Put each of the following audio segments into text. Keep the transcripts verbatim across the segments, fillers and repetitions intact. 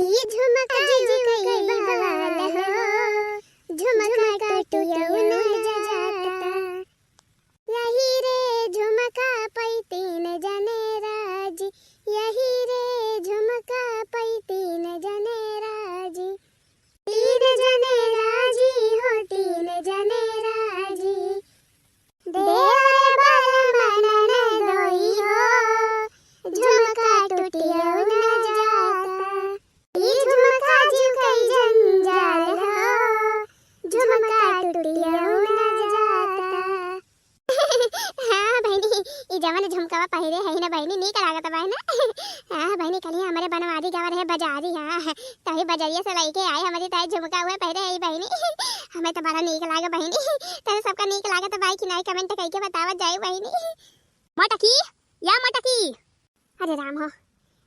ई झुमका जीव कई बवाल हो, झुमका टूटियौ न जाता। यही रे झुमका पै तीन जने राजी, यही रे झुमका पै तीन जने राजी। तीन जने राजी हो, तीन जने राजी। देवर बलम ननदोई हो, झुमका टूटियौ न जाता। ई झुमका जीव कई जंजाल हो, झुमका टूटियौ न जाता। हाँ बहिनी, ई जवन झुमकवा पहिरे है ना बहिनी, नीक लागत बा ना। हाँ बहिनी, कलिया हमरे बनवारी गवा रहे बजारी, हाँ, तही बजरिया से लइके आए हमरी ताई झुमका उहे पहिरे है बहिनी। हमें तो बड़ा नीक लागे बहिनी। तोरे सबका नीक लागत बा कि नाई, comment कइके बतावत जाई बहिनी। मोटकी, या मोटकी। अरे राम हो,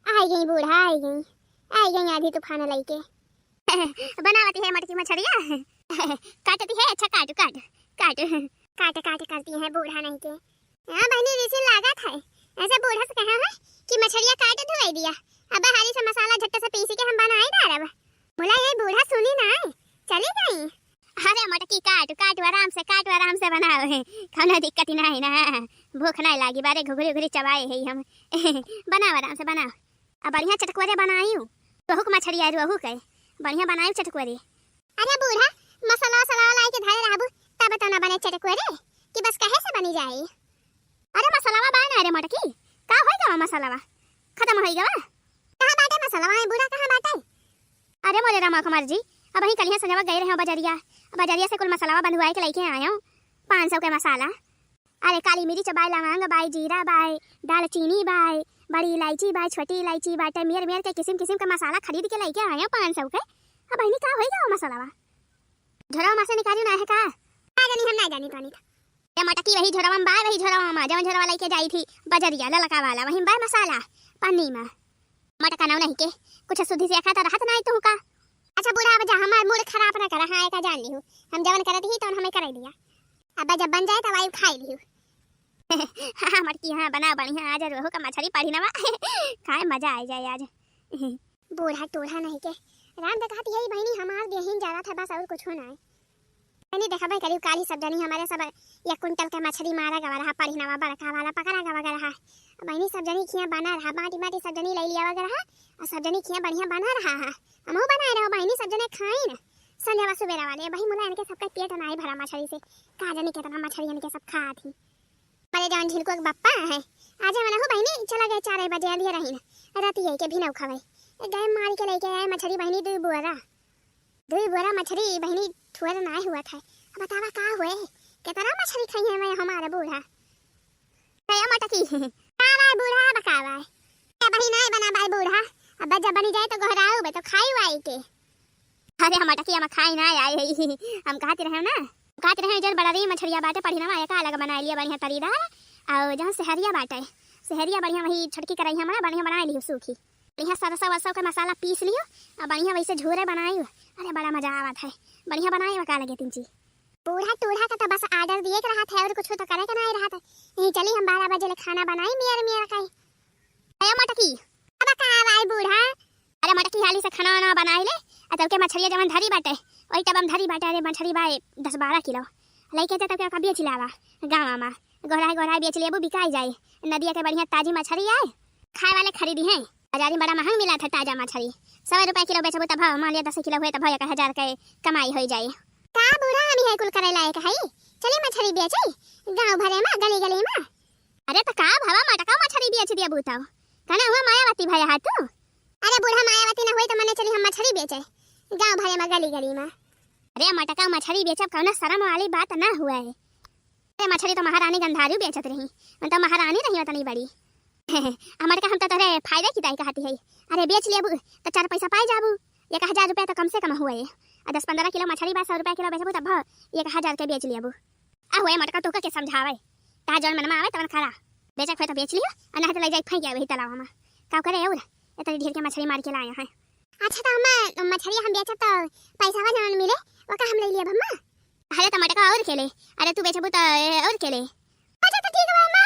आई गई बूढ़ा, आई गई, आई गई आंधी तूफान लइके। बनावती है मोटकी मछरिया। काटती है, अच्छा काट, काट, काट। काट, काट करती है बूढ़ा नहीं के। हाँ बहिनी, जैसे लागत है, ऐसे बूढ़ा से कहा है कि मछरिया काट धुआई दिया। अब हाली से मसाला झट्टे से पीसी के हम बनाए डारब। बोला ये बूढ़ा सुनी ना, चली गई। अरे मोटकी काट, काट आराम से, काट आराम से बनाओ है, कौनो दिक्कत ही ना है ना। भूख नहीं लागी, बारे घुघरी घुघरी चबाए है हम। बनाओ आराम से बनाओ। अब बढ़िया चटकोरे बनायू, रोहू के मछरिया, रोहू के बढ़िया बनायू चटकोरे। अरे बूढ़ा, मसाला वसाला लाई के धरे रहबू, तब तो ना बने चटकोरे, कि बस कहे से बनी जाए। अरे मसालावा बा ना रे मोटकी, का होई गवा मसालावा? खत्म होई गवा? कहाँ बाटे मसालावा है बूढ़ा, कहाँ बाटे? अरे मोरे रामा कुमार जी, अबहीं कलिया संझवा गए रहे बजरिया, बजरिया से कुल मसालावा बंधुआई के लइके आयो, पाँच सौ के मसाला। अरे काली मिर्च बाय, लवंग बाय, जीरा बाय, दालचीनी बाय, बड़ी इलायची बाय, छोटी इलायची बाटे, मेर मेर के किसिम किसिम के मसाला खरीद के लइके आयो पाँच सौ के। अब बहिनी का होई गवा मसालावा? झोरवा मा से निकाली ना है का? ना जानी, हम ना जानी पानी था। ए मोटकी वही झोरवा मा बाय, वही झोरवा मा, जवन झोरवा लइके जाई थी बजरिया ललका वाला, वही मा बाय मसाला पन्नी मा। मोटका नाव नहीं के, कुछ सुधी से खाता रहत ना है तू का। अच्छा बूढ़ा, अब जा हमार मूड खराब ना करा, हाँ एका जान लिहू, हम जवन करत ही तवन हमें करे दिया। अब जब बन जाए तब आई खाई लिहू। हाँ मोटकी, हाँ बनाओ बढ़िया, आज रोहू का मछरी पढ़ी नवा। खाए मजा आ जाए आज। बूढ़ा टूढ़ा नहीं के। राम देखा तो यही बहिनी हमार देहिन ज्यादा था बस और कुछ ना है। बहिनी देखबे करी काली सब जनी हमारे सब एक कुंटल के मछरी मारा गवा रहा, पढ़ी नवा बड़का वाला पकड़ा गवा गवा रहा। बहिनी सब जनी खिया बना रहा, बाटी बाटी सब जनी ले लिया गवा रहा, और सब जनी खिया बढ़िया बना रहा है। हमहू बनाए रहो बहिनी, सब जने खाइन। संझवा सुबेरा वाले बही मुला इनके सबका पेट नाई भरा मछरी से, का जानी कितना मछरी इनके सब खात ही। हमारे जवन झिनकुआ के बप्पा है, आज मना हो बहिनी, चला गए चार बजे, अभी रही ना, रात ये के भी ना उखावे। गए मार के लेके आए मछरी बहिनी, दुई बोरा, दुई बोरा मछरी बहिनी, थुअर ना हुआ था। अब बतावा का हुए, कितना मछरी खाई है मैं हमारा बूढ़ा। ए मोटकी, का बाय बूढ़ा, बका बाय? ए बही नाय बना बाय बूढ़ा, अब जब बनी जाए तो गोहराऊ बे तो खाई वाई के। अरे हम मोटकी, हम खाई ना आए है, हम कहत रहे ना, कहत रहे जन बड़ा री मछरिया बाटे, पढ़ी ना माया का अलग बनाए लिया बढ़िया तरीदार, और जहाँ सहरिया बाटे, सहरिया बढ़िया वही छोटकी कराई हमारा बढ़िया बनाए लियो सूखी, बढ़िया सरसों वरसों के मसाला पीस लियो, और बढ़िया वैसे झोरे बनाई। अरे बड़ा मजा आवत है, बढ़िया बनाए का लगे तीन चीज। बूढ़ा टूढ़ा का तो बस order दिए के रहत है और कुछ तो करे के नाई रहत है। यही चली हम बारह बजे ले खाना बनाई मेर मेर कई। अरे मोटकी। अब का भाई बूढ़ा? अरे मोटकी हाली से खाना वाना बनाई ले। आ तब के मछरिया जवन धरी बाटे, वही टब हम धरी बाटे। अरे मछरी बाय दस बारह किलो। लइके जा तब के का बेच लावा गाँव मा। गोहराई गोहराई बेच लेबू, बिकाई जाई। नदिया के बढ़िया ताजी मछरी आए, खाए वाले खरीदी हैं। बाजारी में बड़ा महंग मिला था ताजा मछरी, सौ रुपया किलो बेचबू तब मान लिया दस किलो हुए तब एक हजार के कमाई हो जाए। का बूढ़ा हम है कुल करे लायक है? चली मछरी बेचे गाँव भरे मा, गली गली मा। अरे तो का भवा मोटका मछरी बेच दिया बूता, कना हुआ मायावती भया हा तू? अरे बूढ़ा मायावती ना हुई तो मने चली हम मछरी बेचे गाँव भरे मा, गली गली मा। अरे मोटका मछरी बेचब कौनो शर्म वाली बात ना हुआ है। अरे मछरी तो महारानी गंधारू बेचत रही, मन तो महारानी रही उतनी बड़ी। हमर का हम तो तोहरे फायदे की ताई कहती है। अरे बेच लेबू तो चार पैसा पाई जाबू, एक हजार रुपया तो कम से कम हुए। आ दस पन्द्रह किलो मछरी बा, सौ रुपया किलो बेचबू तब एक हजार के बेच लेबू। आ हुए मोटका तोहका के समझावे, ता जौन मन में आवे तवन करा। बेचक होए तो बेच लियो, आ नहीं तो ले जाई फेंक आवे ही तालाब में। का करे और इतनी ढेर के मछरी मार के लाए हैं। अच्छा तो हम मछरी हम बेचब तो पैसा जौन मिले वो का हम ले लिया अम्मा? अरे तो मटका और के ले, अरे तू बेचबू तो और के ले। अच्छा तो ठीक बा अम्मा,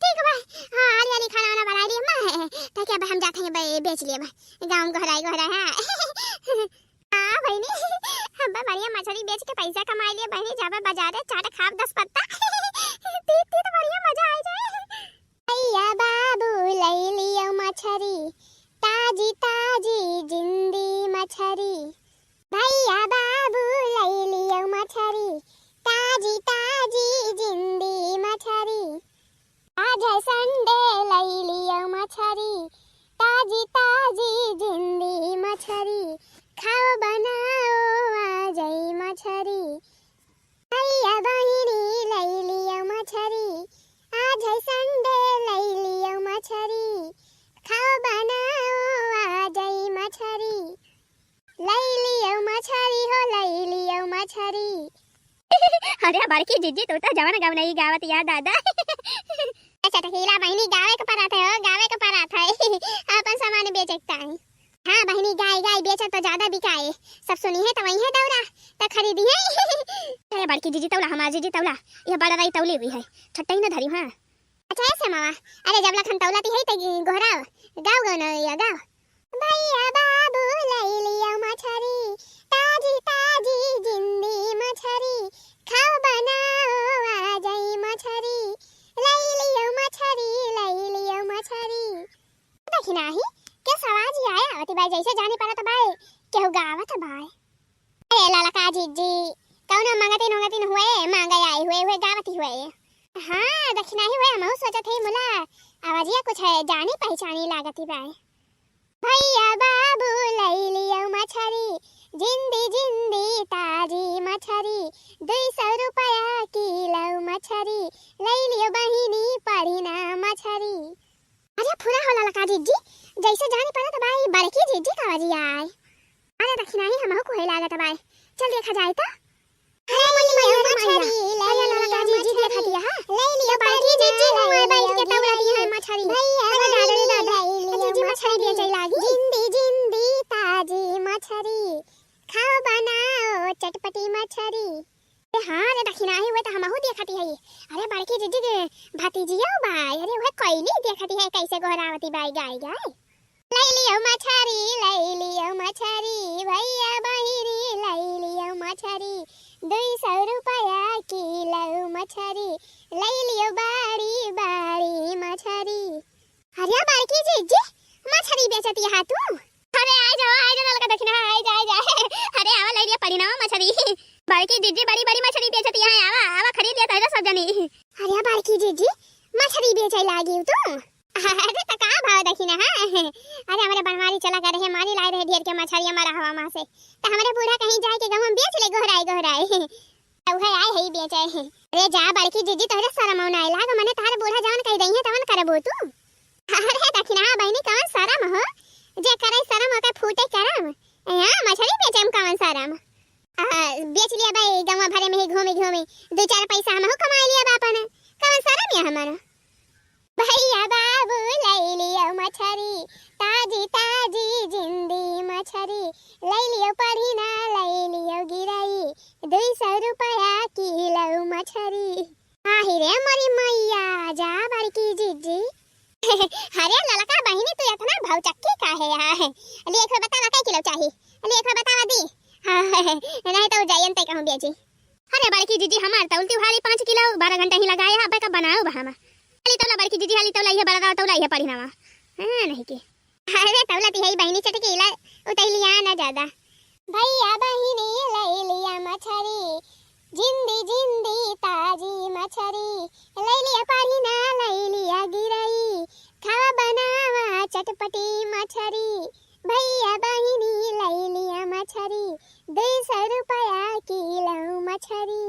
ठीक बा। हाँ, हाली हाली खाना वाना बनाई ली अम्मा, ताकि अब हम जाते हैं बे-, बेच लिए बा। गाँव में गोहराई गोहराई, हाँ। अरे बड़की जिज्जी, तू तो जवन गवनई गावत या दादा। अच्छा, चटकीला बहिनी, गावे के परत है हो, गावे के परत है। अपन सामान बेचे के ताई। हाँ बहिनी, गाय गाय बेचत तो ज्यादा बिकाए, सब सुनी है तो वही है दौरा, तो खरीदी है। अरे बड़की जिज्जी तौला, हमार जिज्जी तौला, यह बड़ा रही तौली हुई है, छट्टा ही ना धरी। हाँ। अच्छा ऐसे मामा, अरे जब लखन तौलती है तो गोहराव, गाव गाव ना या गाव। भैया बाबू लई लियो मछरी, ताजी ताजी जिंदी मछरी, खाओ बनाओ आ जाई मछरी, लई लियो मछरी, लई लियो मछरी। देखी नाही, के सवाज ही आया आवती बाय, जैसे जानी पड़त बाय, केहू गावत बाय। अरे ललका जिज्जी, कौनो मंगतिन उंगतिन हुए, मांगे आई हुए, हुए गावती हुए। हाँ, देखी नाही हुए, हमहू सोचत है मुला, आवाजिया कुछ है, जानी पहचानी लागती बाय। भैया बाबू लई लियो मछरी, जिंदी जिंदी ताजी मछरी, दुई सौ रुपया किलो मछरी, लई लियो बहिनी पढ़ी ना मछरी। अरे फुरा होला लका जिज्जी, जैसे जानी पड़त बाय बड़की जिज्जी का आवाजिया आय। अरे दखिनाही हमहू कुहे लागत बाय, चल देखा जाए तो। अरे मोरी मैया रे मैया, अरे ललका जिज्जी देखा दिया है। ले लियो बड़की जिज्जी, हमार बैठ के तौला दी है मछरी। भैया अरे दादा रे दादा, जिज्जी मछरी बेचे लागी। जिंदी जिंदी ताजी मछरी, खाओ बनाओ चटपटी मछरी। ए हाँ रे दखिनाही हुए तो हमहू देखती है। अरे बड़की जिज्जी के भतीजियो बाय, अरे वह कोयली देखती है कैसे गोहरावती बाय गाय गाय। लई लियो मछरी, लई लियो मछरी, भैया बहिनी लई लियो मछरी, दुई सौ रुपया किलो मछरी, लई लियो बड़ी बड़ी मछरी। अरे बड़की जिज्जी, मछरी बेचती है तू? अरे आइ जाओ, आइ जाओ ललका दखिना, आइ जा, आइ जा। अरे आवा लई लियो पढ़ी ना मछरी। बड़की जिज्जी बड़ी बड़ी मछरी बेचती है, आवा आवा खरीद लियो तोहरा सब जनी। अरे बड़की जिज्जी, मछरी बेचे लागी तू? अरे त का भाव देखी ना, हाँ? अरे हमरे बनवारी चला करे है, मारी लाए रहे ढेर के मछरी हमारा हवा माँ से, त हमरे बूढ़ा कहीं जाए के गहूँ बेच ले गोहराए गोहराए। त उहे आए है बेचे है। अरे जा बड़की जिज्जी, तोहरे शरम ना लाग, मने तोहरे बूढ़ा जवन कह दई है तवन करबो तू। अरे दखिना बहिनी, कवन शरम हो, जे करे शरम ओके फूटे करम। यहाँ मछरी बेचे में कवन शरम? आ, बेच लिया भाई, गंवा भरे में ही घूमी घूमी दो चार पैसा हमहू कमाई लिया बापन, कवन शरम या हमारा? भैया बाबू लई लियो मछरी, ताजी ताजी जिंदी मछरी, लई लियो पढ़ी ना, लई लियो गिरई, दुई सौ रुपया किलो मछरी। आही रे मोरी मैया, जा बड़की जिज्जी। अरे ललका बहिनी, तू इतना भौचक्की काहे है? ले एक बार बतावा, कै किलो चाही? ले एक बार बतावा दी। हाँ, नहीं तो जायन ते कहूँ बेची। अरे बड़की जिज्जी, हमार तौलती भारी पाँच किलो, बारह घंटा ही लगाए है, अब का बनाओ बहामा। हाली तौला बड़की जिज्जी, हाली तौला, ये बड़ा तौला, ये पढ़ी नावा। हाँ, नहीं के। अरे तौलती है बहिनी चटकीला, उतैलिया ना ज्यादा। भैया बहिनी लई लिया मछरी, जिंदी जिंदी ताजी मछरी, लई लिया पढ़ी ना, लई लिया गिरई, खावा बनावा चटपटी मछरी। भैया बहिनी लई लिया मछरी, दुई सौ रुपया किलो मछरी।